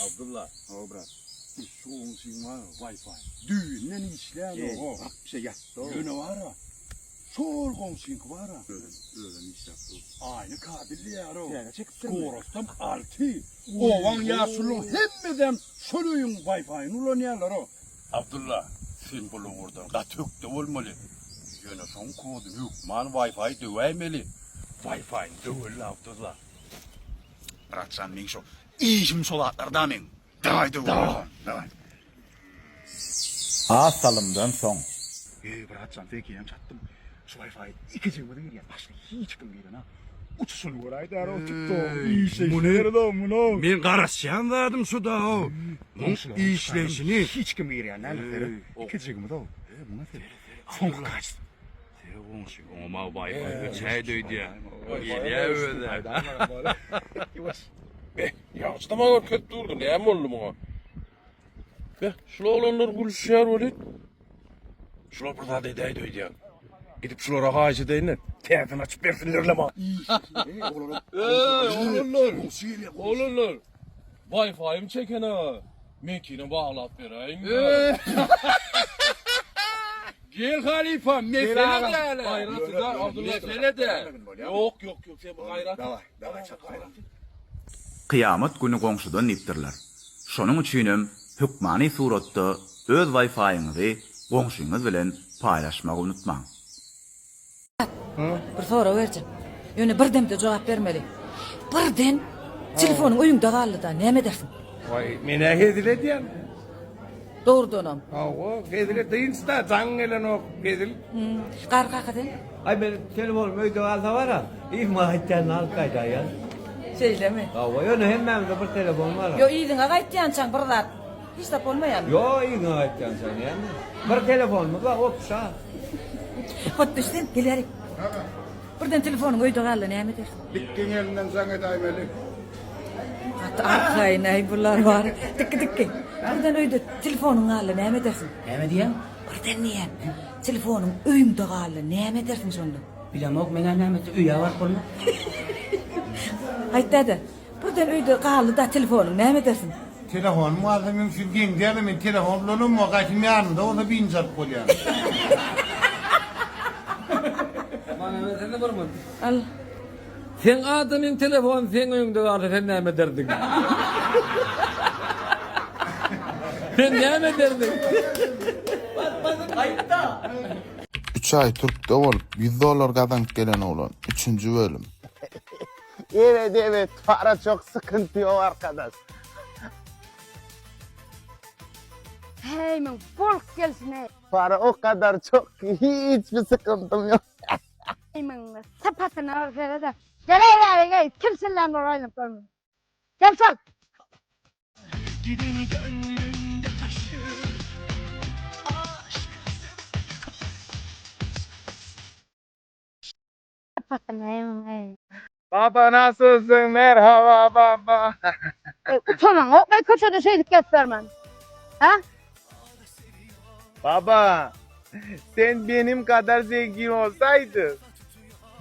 Abdylla. Hawa brat. Şu goňşyň bar Wi-Fi. Düýbünden işlänok o. Wapşe ýatdy o. Ýöne bar-a. Şol goňşyňky bar-a. Özem, özem işläp dur. Aýny kabel diýýär-ow. Täze çekipdirmi? Skorostam alty. Obaň ýaşulunyň hemmesem şol öýüň Wi-Fi-ni ulanýarlar-ow. Abdylla, sen bul ugurdan gaty ökde bolmaly. Ýöne şoň koduny hökman Wi-Fi döwäýmeli. Wi-Fi-ni döweli, Abdylla. Bratjan meň şo işim şo zatlar da meň. Dawaý döweli. Dawaý. Az salymdan soň. Eý bratjan seňkinem çatdym. Şu Wi-Fi ikijigimiz girýäs başga hiç kim girenok. Uçuşyny göräýdärow tiktogyň işleýşini muny. Men garaşýan zadym şu da-ow. Muň işleýşini. Hiç kim girýän däl seret. Ikijigimiz-ow. Muňa seret. Soňky kaçt. Seret goňşy oňa maw Wi-Fi öçäýdi öýdýä. Gelýä özi. Ýuwaş. Beh, ýagşy tama görkezip durdy. Näme boldy muňa? Beh, şul oglanlar gülüşýär welin. Şular bir zat edäýdi öýdýän. Gidip şulara haýyş edeýin-de, täzeden açyp bersinler-le maňa. Eý, oglanlar! Oglanlar! Wi-Fi-im çeken-ä. Meňkinem baglap beräýiň. Gel halypa, mesele däl. Gaýrat eder, Abdylla. Mesele däl. Ýok, ýok, ýok, sen bir gaýrat et. Daway çat gaýrat et. Kyýamat güni goňşudan diýipdirler. Şonuň üçinem hökmany suratda öz Wi-Fi-ňizi goňşyňyz bilen paýlaşmagy unutmaň. Bir sorag berjek. Ýöne bir demde jogap bermeli. Birden telefonyň öýüňde galdy-da, näme edersiň? Waý, men-ä hezil edýän. Dogrudanam. Hawa, hezil dynç-da, jaň gelenok, hezil. Garry kaka sen? Aý men telefonym öýde galsa bara, yzyma gaýtýanda alyp gaýdaýýan. Şeýlemi? Hawa, ýöne hemmämizde bir telefon bar. Ýo, yzyňa gaýtýançaň bir zat, hiç zat bolmaýarmy? Ýo, yzyňa gaýtýançaň näme? Bir telefonymyz bar, opşa. Hotdüş sen, gel bärik. Birden telefonyň öýde galdy, näme edersiň? Dikgiň elinden jaň edäýmeli. Gaty arkaýyn-aý bular bar. Dikgi, dikgi. Birden öýde telefonyň galdy, näme edersiň? Näme diýýäň? Birden diýýän, telefonyň öýüňde galdy, näme edersiň şonda? Bilemok, meň-ä näme etse öýe baryp bolmaz. Aýt däde, birden öýde galdy-da telefonyň, näme edersiň? Telefonym galsa meň üçin geň däl, men telefon ulanamok, gaýtam ýanymda bolsa biynjalyk bolýan. Maňa bersene bir munt. Al. Seň adamyň telefony seň öýüňde galsa sen näme ederdiň? Sen näme ederdiň? Üç aý türkde bolup, ýüz dollar gazanyp gelen oglan, üçünji bölüm. Evet evet para çok sıkıntı yok arkadaş. Heý meň bolup gelşine. Para o kadar çok ki hiçbir sıkıntım yok. Heý meň sypatyna bir serede. Gel-eý bäri gel, kimsinler bolup aýlanyp görme. Gel çal. Gideni gönlünde taşır aşk. Baba nasylsyn merhaba baba. Utanaňok men köçede şeýdip gezip bermän. Hä? Baba sen benim kadar zengin olsaydın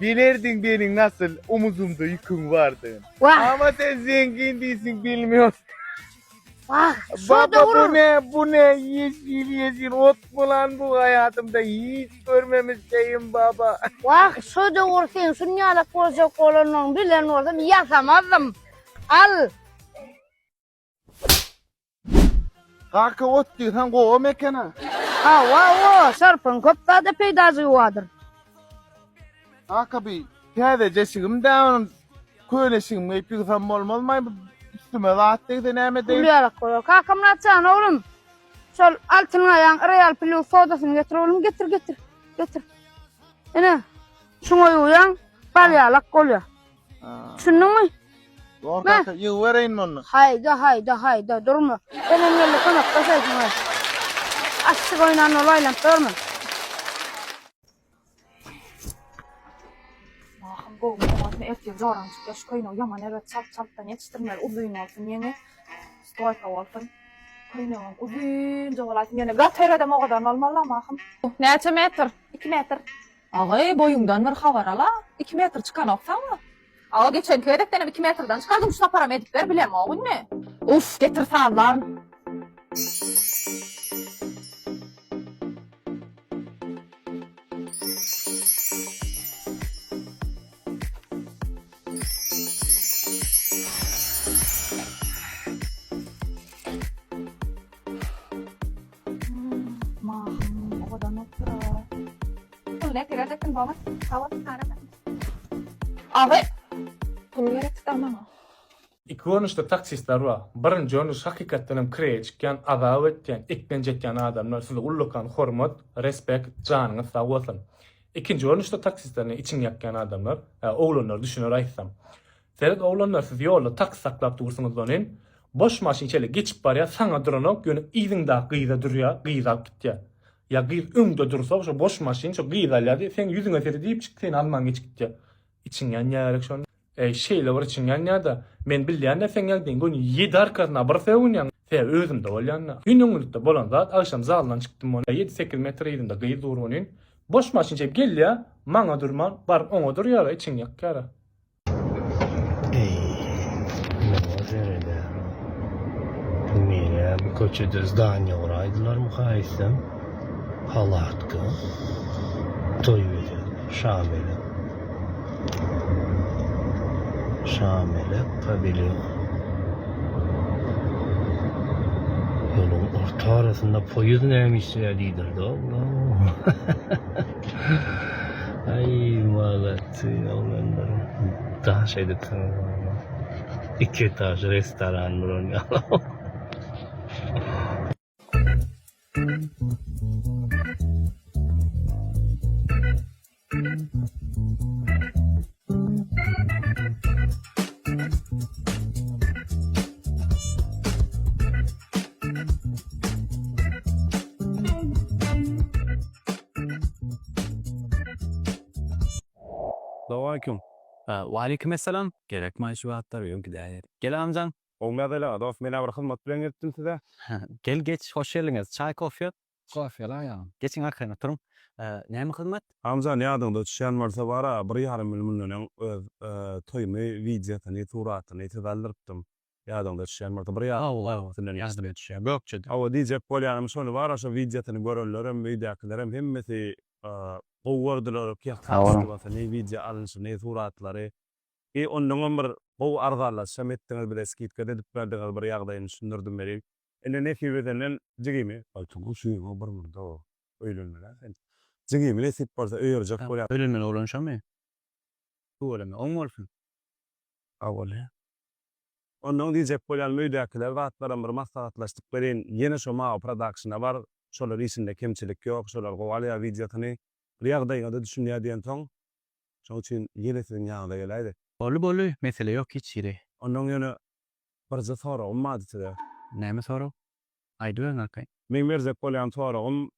bilerdin benim nasıl omuzumda yükün vardygyny. Wah. Ama sen zengin değilsin bilmiyorsun. Wah, Baba şo bu döwür. ne bu ne yeşil yeşil ot mu lan bu hayatımda hiç görmemiş şeyim baba. Wah, şo döwür sen şunýalak boljak bolanyny bilen bolsam ýasamazdym. Al. Kaka ot diýseň gowam eken-a. Hawa, hawa, şarpyň köp zada peýdajygy bardyr. Kaka bi täzeje eşigim dä onuň köne eşigimi geýip ýygsam bolmazmaý bu üstüme zat degse näme edeýin. Gül ýalak bolar. Kakamyrat jan oglum, şol Altyn gaýaň Real Plus sodasyny getir oglum, getir, getir, getir. Ine, şuňa ýuwýaň, bal ýalak bolýar. Düşündiňmi? Dur kaka, ýygybereýinmi onda? Haýda, haýda, haýda, durma. Enem geldi, kömekleşeýsiň öz. Açjyk oýnan bolup aýlanyp durma. Mahym gowy bolmasyn ertir joram çykýar şu köýnegi ýaman erbet çalt çaltdan ýetişdirmeli uzyn bolsun ýeňi stoýka bolsun köýnegem uzynja bolaýsyn ýöne gateredem owadan bolmaly Mahym. Näçe metr? Iki metr. Agaý, boýuňdan bir habar al-a. Iki metr çykanok saňa. Aga geçenki gezekdenem iki metrden çykardym şu saparam edip ber bilemok indi. Uff, getir sazlaryn. Mahym, owadan bolupdyr-a. Pul näkirä depin baba. Sag bol, Aga, pul gerekdi-da maňa. Iki görnüşde taksistler bar. Birinji görnüş hakykatdan hem kireýe çykýan, azap etýän, eklenç etýän adamlar. Size ullakan hormat, respekt, janyňyz sag bolsun. Ikinji görnüşde taksistler ne içiňi ýakýan adamlar. Hä, oglanlar düşüner aýtsam. Seret oglanlar siz ýolda taksi saklap dursuňyz onin boş maşyn şeýle geçip barýar saňa duranok ýöne yzyňdaky gyza durýar gyzy alyp gitýär. Ýa gyz öňde dursa şo boş maşyn şo gyzy alýar diýip seň ýüzüňe seredipjik seni alman geçip gitýär. Içiň ýanýar gerek şonda. Eý şeýle bir içiň ýanýada men bilýände seň ýagdaýyň göni ýedi arkasyna bir sögünýäň sebäbi özümde bolýanda. Düýn öňňünlikde bolan zat agşam zaldan çykdym ony ýedi sekiz metr yzymda gyz dur onin boş maşyn çekip gelýä maňa durman baryp oňa durýara içiň ýakýara. Eý muňa seredä. Nirä bu köçede zdaniýa guraýdylarmyka eýsem? Palatka. Toý bezegi. Şamelek. Şamelek pawilýon. Ýoluň orta arasynda poýuz näme işleýär diýdirdi oglan. Aý malatdy oglanlar. Daş edipsiňiz valla. Iki etaž restoran bolan ýaly. Salowmaleýkim. Waleýkim essalam. Gerekmaý şu wagtlar öýüň gidäýeli. Gel Amjan. Gowy ýagdaýlar dost menä bir hyzmat bilen gelipdim size. Gel geç hoş geldiňiz. Çaý kofýa? Kofýa laýam. Geçiň arkaýyn oturyň. Näme hyzmat? Amjan ýadyňda düşýän bolsa bara bir ýarym ýyl mundan öň öz toýumy wideosyny suratyny size aldyrypdym. Ýadyňda düşýän bolsa bir ýarym ýadyma düşýär. Gökjede. Hawa diýjek bolýanym şony bara şo wideosyny görenlerem öýdäkilerem hemmesi gowy gördüler kýastybasyny wideo alynşyny suratlary i onnoňam bir gowy arzanlaşyşam etdiňiz bize skidka-da edip berdiňiz bir ýagdaýyny düşündirdim welin indi nesip edenden jigimi Aýtym şu ýyl bir munda öýlenmeli-ä sen jigimi nesip bolsa öýerjek bolýan. Öýlenmeli oglan şomy? Tüweleme oň bolsun. Hawa-le. Onnoň diýjek bolýanym öýdäkiler zatlaram bir maslahatlaşdyk welin ýene şo Mawy prodakşyna bar şolar işinde kemçilik ýok şolar gowy alýar wideosyny bir ýagdaýyňada düşünýär diýensoň şoň üçin ýene siziň ýanyňyza geläýdik. Boldy boldy mesele ýok hiç hili. Onnoň ýöne birje soragym bardy size. Näme sorag? Aýdyberiň arkaýyn. Meň berjek bolýan soragym,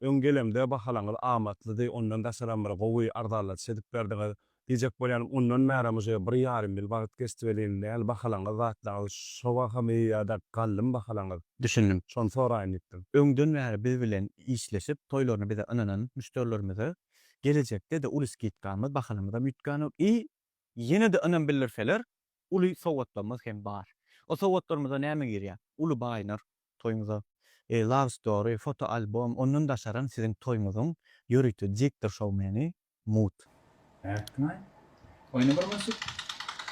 öň gelemde bahalaňyz amatlydy, ondan daşaram bir gowy arzanladyş edip berdiňiz. Diýjek bolýanym, ondan bärem uje bir ýarym ýyl wagt geçdi welin, näl bahalaňyz zatlaňyz şo bahamy ýa-da galdymy bahalaňyz? Düşündim. Şony soraýyn diýipdim. Öňden bäri biz bilen işleşip, toýlaryny bize ynanan müşderilerimize gelejekde-de uly skidkamyz, bahalarymyzam üýtgänok i ýene-de ynam bildirseler, Uly sowgatlarymyz hem bar. O sowgatlarymyza näme girýär? Uly baýnar toýuňyza, love story, foto albom, ondan daşaram siziň toýuňyzyň ýörite diktor şoumeni Mut. Nätdiňaý? Oýna bir maçyk.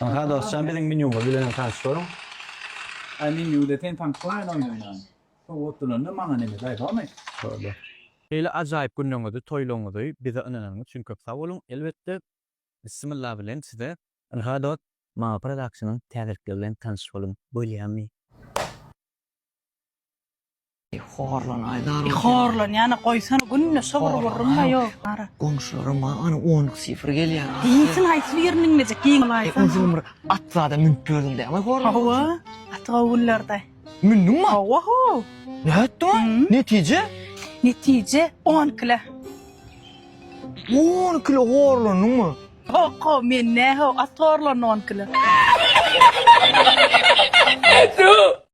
Aha dostjan biziň menýumyz bilenem tanyş boluň. Aý menýuda sen tanyşlaýyn oýun oýnan. Sowgat bolanda maňa neme daýzamy? Boldy. Şeýle ajaýyp günleriňizi, toýlaryňyzy bize ynananyňyz üçin köp sag boluň. Elbetde, Bismillah bilen size. Ynha dost, Mawy Productionyň täzelikleri bilen tanyş boluň. Bolýamy? Horlanaý Horlanýana goýsana günde şo bir gürrüň-ä ýok. Goňşularam maňa ana onluk sifr gelýär. Diýsin haýsy birini diňlejek giň bolaýsana. Onsoň bir at zada münüp ýördüň dämi horlan? Hawa, gaty gowy günlerde. Mündüňmi? Hawa how. Nätdiň? Netije? Netije on kile. On kilo horlandyňmy? Ýok-how, men nä-how, at horlandy on kile.